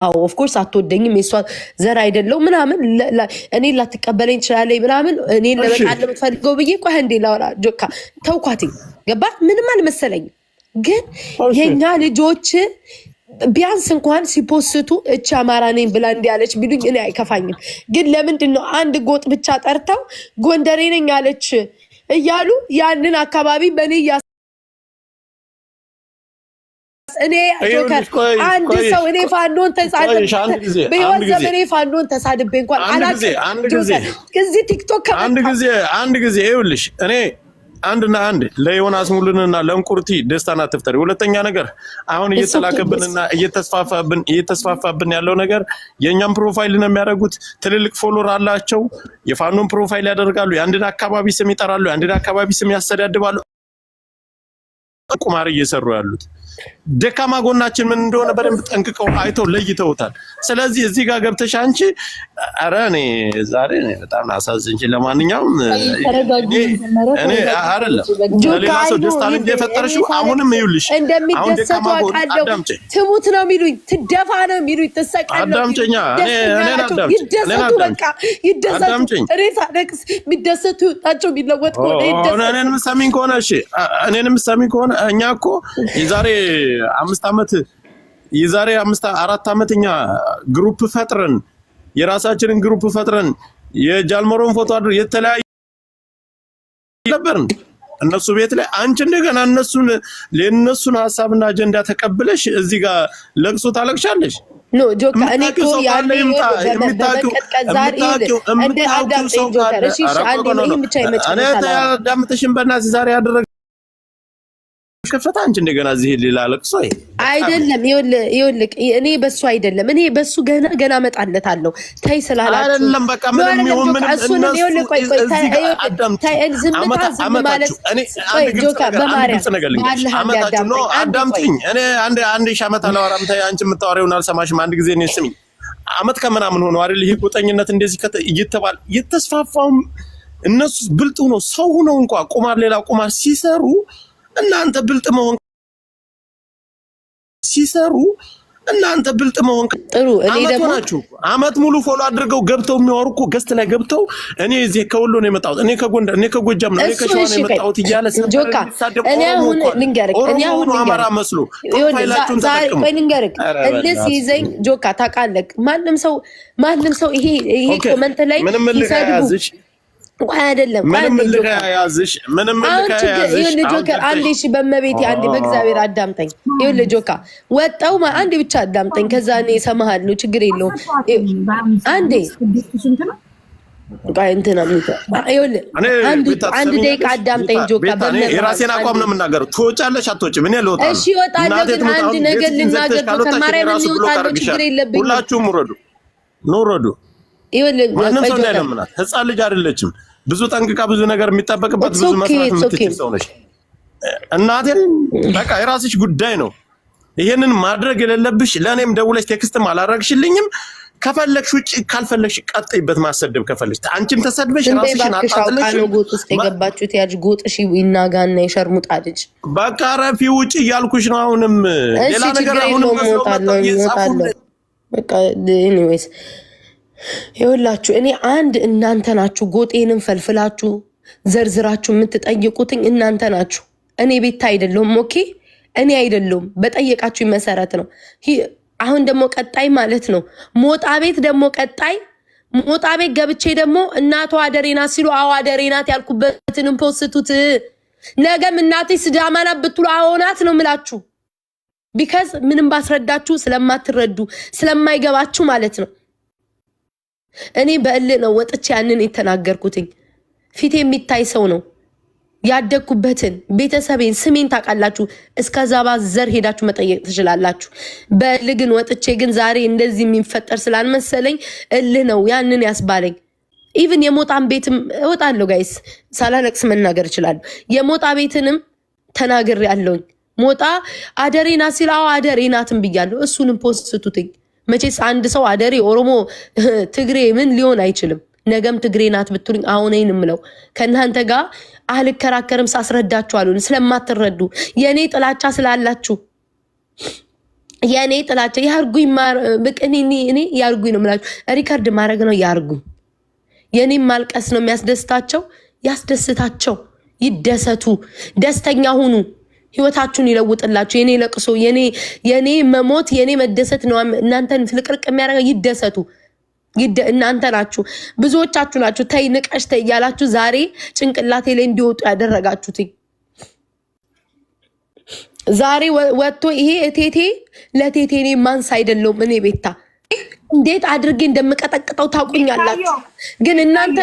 አዎ of course አትወደኝም፣ የሷ ዘር አይደለው ምናምን፣ እኔን ላትቀበለኝ ትችላለች ምናምን፣ እኔን ለመጣል ለምትፈልገው ብዬ፣ ቆይ እንዴ ላውራ ጆካ፣ ተውኳትኝ። ገባ? ምንም አልመሰለኝም። ግን የኛ ልጆች ቢያንስ እንኳን ሲፖስቱ እቺ አማራ ነኝ ብላ እንዲህ አለች ቢሉኝ እኔ አይከፋኝም። ግን ለምንድን ነው አንድ ጎጥ ብቻ ጠርተው ጎንደሬ ነኝ አለች እያሉ ያንን አካባቢ በእኔ እኔ ጆከር አንድ ሰው እኔ ፋኖን ተሳድቤ በህይወት ዘመኔ ፋኖን ተሳድቤ እንኳን አላውቅም። ጆከር እዚህ ቲክቶክ አንድ ጊዜ ይኸውልሽ፣ እኔ አንድና አንድ ለዮናስ ሙሉንና ለእንቁርቲ ደስታን አትፍጠሪ። ሁለተኛ ነገር አሁን እየተላከብንና እየተስፋፋብን ያለው ነገር የእኛም profile ነው የሚያደርጉት። ትልልቅ follower አላቸው። የፋኖን profile ያደርጋሉ። የአንድን አካባቢ ስም ይጠራሉ። የአንድን አካባቢ ስም ያስተዳድባሉ። ቁማር እየሰሩ ያሉት ደካማ ጎናችን ምን እንደሆነ በደንብ ጠንቅቀው አይተው ለይተውታል። ስለዚህ እዚህ ጋር ገብተሽ አንቺ፣ ኧረ እኔ ዛሬ እኔ በጣም አሳዝንሽ። ለማንኛውም እኔ አይደለም ለሌላ ሰው ደስታ ነው የፈጠረሽው። አሁንም ይኸውልሽ እንደሚደሰቱ አውቃለሁ። ትሙት ነው የሚሉኝ፣ ትደፋ ነው የሚሉኝ፣ ትሰቀል ነው። አዳምጪኛ፣ እኔን አዳምጪኝ። ይደሰቱ፣ በቃ ይደሰቱ። እኔ ሳለቅስ የሚደሰቱ ናቸው። የሚለወጥ ከሆነ ይደሰቱ። እኔን የምትሰሚኝ ከሆነ፣ እሺ፣ እኔን የምትሰሚኝ ከሆነ እኛ እኮ የዛሬ 5 ዓመት፣ የዛሬ 5 4 ዓመት እኛ group ፈጥረን፣ የራሳችንን group ፈጥረን የጃልመሮን ፎቶ አድር የተለያዩ ነበርን እነሱ ቤት ላይ። አንቺ እንደገና የእነሱን ሀሳብና አጀንዳ ተቀብለሽ እዚህ ጋር ለቅሶ ታለቅሻለሽ። No ጆካ፣ እኔ እኮ ያኔ በመቀጥቀጥ ዛሬ እንደ አዳምጠኝ ጆከር። እሺ፣ አንዴ ይህን ብቻ የመጨረሻ አዳምጥሽን በእናትሽ። ዛሬ ያደረገ ከፈታ አንቺ እንደገና እዚህ ሌላ ለቅሶ አይደለም። ይኸውልህ እኔ በሱ አይደለም፣ እኔ በሱ ገና ገና እመጣለታለሁ። ተይ ስላላችሁ አይደለም። በቃ ምንም ይሁን ምንም እሱንም ይኸውልህ፣ ቆይ ቆይ፣ ተይ፣ ዝምታ ዝም ማለት፣ ቆይ ጆካ፣ በማርያም ባለህ አንዴ አዳምጠኝ። አዳምጪኝ። እኔ አንድ ሺህ ዓመት አላወራም። ተይ፣ አንቺ የምታወሪውን አልሰማሽም። አንድ ጊዜ እኔ ስሚኝ። አመት ከምናምን ሆኖ አይደል ይሄ ጎጠኝነት እንደዚህ እየተባለ የተስፋፋውም? እነሱ ብልጥ ሆነው ሰው ሆነው እንኳ ቁማር ሌላ ቁማር ሲሰሩ እናንተ ብልጥ መሆን ሲሰሩ እናንተ ብልጥ መሆን ጥሩ። እኔ ደግሞ ናችሁ። አመት ሙሉ follow አድርገው ገብተው የሚያወሩ እኮ guest ላይ ገብተው እኔ እዚህ ከወሎ ነው የመጣሁት፣ እኔ ከጎንደር፣ እኔ ከጎጃም ነው፣ እኔ ከሸዋ ነው የመጣሁት እያለ ጆካ፣ እኔ አሁን ልንገርህ፣ እኔ አሁን አማራ መስሎ profile ኣችሁን ተጠቅሙ። ቆይ ልንገርህ፣ እልህ ሲይዘኝ ጆካ ታውቃለህ፣ ማንም ሰው ይሄ comment ላይ ይሰድቡ፣ ቆይ አይደለም። ምንም እልህ ያዝሽ፣ ምንም እልህ ያዝሽ። ይኸውልህ ጆከር፣ አንዴ እሺ፣ በመቤቴ አንዴ በእግዚአብሔር አዳምጠኝ። ይኸውልህ ጆካ፣ ወጣው አንዴ ብቻ አዳምጠኝ፣ ከዛ እኔ እሰማሃለሁ፣ ችግር የለውም። አንዴ ቆይ እንትና ይኸውልህ፣ አንድ ደቂቃ አዳምጠኝ ጆካ። የራሴን አቋም ነው የምናገረው። ትወጫለሽ አትወጪም? እኔ ልወጣ ነው። እሺ እወጣለሁ፣ ግን አንድ ነገር ልናገር ጆከር፣ ማርያምን እወጣለሁ፣ ችግር የለብኝም። ሁላችሁም ውረዱ፣ ኑ ውረዱ። ማንም ሰው እንዳይለምናት፣ ህፃን ልጅ አይደለችም። ብዙ ጠንቅቃ ብዙ ነገር የሚጠበቅበት ብዙ መስራት የምትችል ሰው ነች። እናቴን በቃ የራስሽ ጉዳይ ነው። ይሄንን ማድረግ የሌለብሽ ለእኔም ደውለሽ text ም አላረግሽልኝም። ከፈለግሽ ውጭ፣ ካልፈለግሽ ቀጥይበት። ማሰደብ ከፈለግሽ አንቺም ተሰድበሽ ራስሽን አጣጥለሽ ነው ጎጥ ውስጥ የገባችሁት። ያጅ ጎጥሽ ይናጋና የሸርሙጣ ልጅ። በቃ ረፊ፣ ውጭ እያልኩሽ ነው። አሁንም ሌላ ነገር አሁንም እወጣለሁ። በቃ anyways ይኸውላችሁ እኔ አንድ እናንተ ናችሁ ጎጤንም ፈልፍላችሁ ዘርዝራችሁ የምትጠይቁትኝ እናንተ ናችሁ። እኔ ቤታ አይደለሁም። Okay፣ እኔ አይደለሁም። በጠየቃችሁ መሰረት ነው። አሁን ደግሞ ቀጣይ ማለት ነው ሞጣ ቤት ደግሞ ቀጣይ ሞጣ ቤት ገብቼ ደግሞ እናቷ አደሬ ናት ሲሉ አዎ አደሬ ናት ያልኩበትንም ፖስቱት። ነገም እናቴ ሲዳማ ናት ብትሉ አዎ ናት ነው ምላችሁ። Because ምንም ባስረዳችሁ ስለማትረዱ ስለማይገባችሁ ማለት ነው። እኔ በእልህ ነው ወጥቼ ያንን የተናገርኩትኝ። ፊቴ የሚታይ ሰው ነው። ያደግኩበትን ቤተሰቤን ስሜን ታውቃላችሁ። እስከ ዛባ ዘር ሄዳችሁ መጠየቅ ትችላላችሁ። በእልህ ግን ወጥቼ ግን ዛሬ እንደዚህ የሚፈጠር ስላልመሰለኝ እልህ ነው ያንን ያስባለኝ። Even የሞጣን ቤትም እወጣለሁ guys፣ ሳላለቅስ መናገር እችላለሁ። የሞጣ ቤትንም ተናግሬ አለውኝ። ሞጣ አደሬ ናት ሲል አዎ አደሬ ናትም ብያለሁ። እሱንም post ቱትኝ። መቼስ አንድ ሰው አደሬ፣ ኦሮሞ፣ ትግሬ ምን ሊሆን አይችልም። ነገም ትግሬ ናት ብትሉኝ አሁን የምለው ከእናንተ ጋር አልከራከርም። ሳስረዳችሁ አሉን ስለማትረዱ የእኔ ጥላቻ ስላላችሁ የእኔ ጥላቻ ያርጉኝ፣ በቃ እኔ ያርጉኝ ነው የምላችሁ። Record ማድረግ ነው ያርጉኝ። የእኔ ማልቀስ ነው የሚያስደስታቸው፣ ያስደስታቸው፣ ይደሰቱ፣ ደስተኛ ሁኑ፣ ህይወታችሁን ይለውጥላችሁ። የኔ ለቅሶ፣ የኔ መሞት፣ የኔ መደሰት ነው እናንተን ፍልቅልቅ የሚያደርገው። ይደሰቱ። እናንተ ናችሁ፣ ብዙዎቻችሁ ናችሁ። ተይ ንቀሽ ተይ እያላችሁ ዛሬ ጭንቅላቴ ላይ እንዲወጡ ያደረጋችሁትኝ። ዛሬ ወጥቶ ይሄ እቴቴ ለቴቴ እኔ ማንስ አይደለሁም። እኔ ቤታ እንዴት አድርጌ እንደምቀጠቅጠው ታውቁኛላችሁ። ግን እናንተ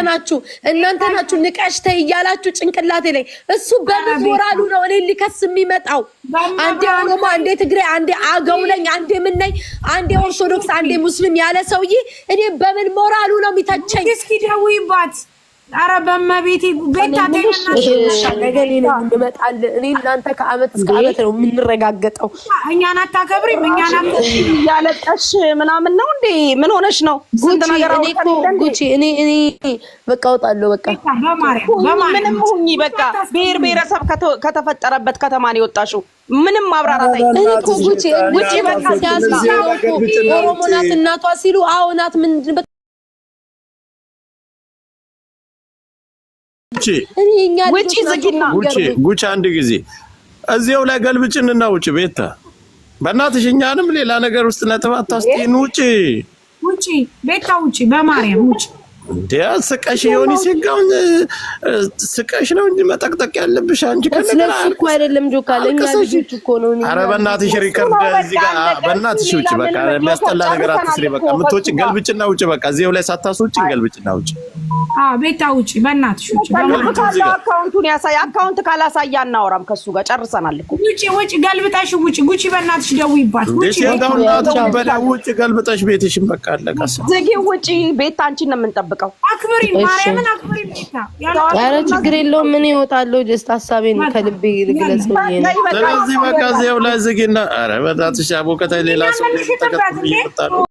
ናችሁ ንቀሽ ተይ እያላችሁ ጭንቅላቴ ላይ። እሱ በምን ሞራሉ ነው እኔ ሊከስ የሚመጣው? አንዴ ኦሮሞ፣ አንዴ ትግሬ፣ አንዴ አገው ነኝ፣ አንዴ ምን ነኝ፣ አንዴ ኦርቶዶክስ፣ አንዴ ሙስሊም ያለ ሰውዬ እኔ በምን ሞራሉ ነው የሚተቸኝ? እስኪ ደውይባት። ኧረ በመቤቴ ቤታ። ነገ እኔ ነኝ እንመጣለን። እኔ እናንተ ከአመት እስከ አመት ነው የምንረጋገጠው። እኛን አታከብሪም። እኛን እያለቀሽ ምናምን ነው እንዴ? ምን ሆነሽ ነው? ስንት ነገር ጉቺ፣ እኔ በቃ እወጣለሁ። በቃ ምንም ሁኚ፣ በቃ ብሔር ብሔረሰብ ከተፈጠረበት ከተማ ነው የወጣሽው። ምንም ማብራራት እኔ እኮ ጉቺ ጉቺ በቃ ኦሮሞ ናት እናቷ ሲሉ አዎ ናት። ምንድን ውጪ ዝጊና ጉቺ አንድ ጊዜ እዚያው ላይ ገልብጭንና ውጪ። ቤታ በእናትሽ እኛንም ሌላ ነገር ውስጥ ነጥብ አታስጤን። ውጪ። ውጪ ቤታ ውጪ፣ በማርያም ውጪ። እንዴ ስቀሽ የሆነ ሲጋውን ስቀሽ ነው እንጂ መጠቅጠቅ ያለብሽ አንቺ። ከነገር እኮ አይደለም ጆካ፣ ለኛ ልጆች እኮ ነው። ኧረ በእናትሽ record እዚህ ጋር በእናትሽ ውጪ። በቃ የሚያስጠላ ነገር አትስሪ። በቃ የምትወጪ ገልብጭና ውጪ። በቃ እዚያው ላይ ሳታስወጪ ገልብጭና ውጪ። ቤታ ውጪ፣ በእናትሽ ውጪ። Account ኡን ያሳይ። Account ካላሳየ አናወራም ከሱ ጋር ጨርሰናል እኮ። ውጪ፣ ውጪ፣ ገልብጠሽ ውጪ። ጉቺ በእናትሽ ደውይባት። ውጪ ውጪ፣ ገልብጠሽ ቤትሽን በቃ አለቀ። ዝጊው፣ ውጪ። ቤታ አንቺን ነው የምንጠብቀው። አክብሪ፣ ማርያምን አክብሪ ቤታ። ኧረ ችግር የለውም። እኔ እወጣለሁ። Just ሀሳቤን ከልቤ ልግለጽ ብዬ ነው። ስለዚህ በቃ እዚያው ላይ ዝጊና፣ ኧረ በእናትሽ አቦከታ ሌላ ሰው ተከትሎ እየመጣ ነው።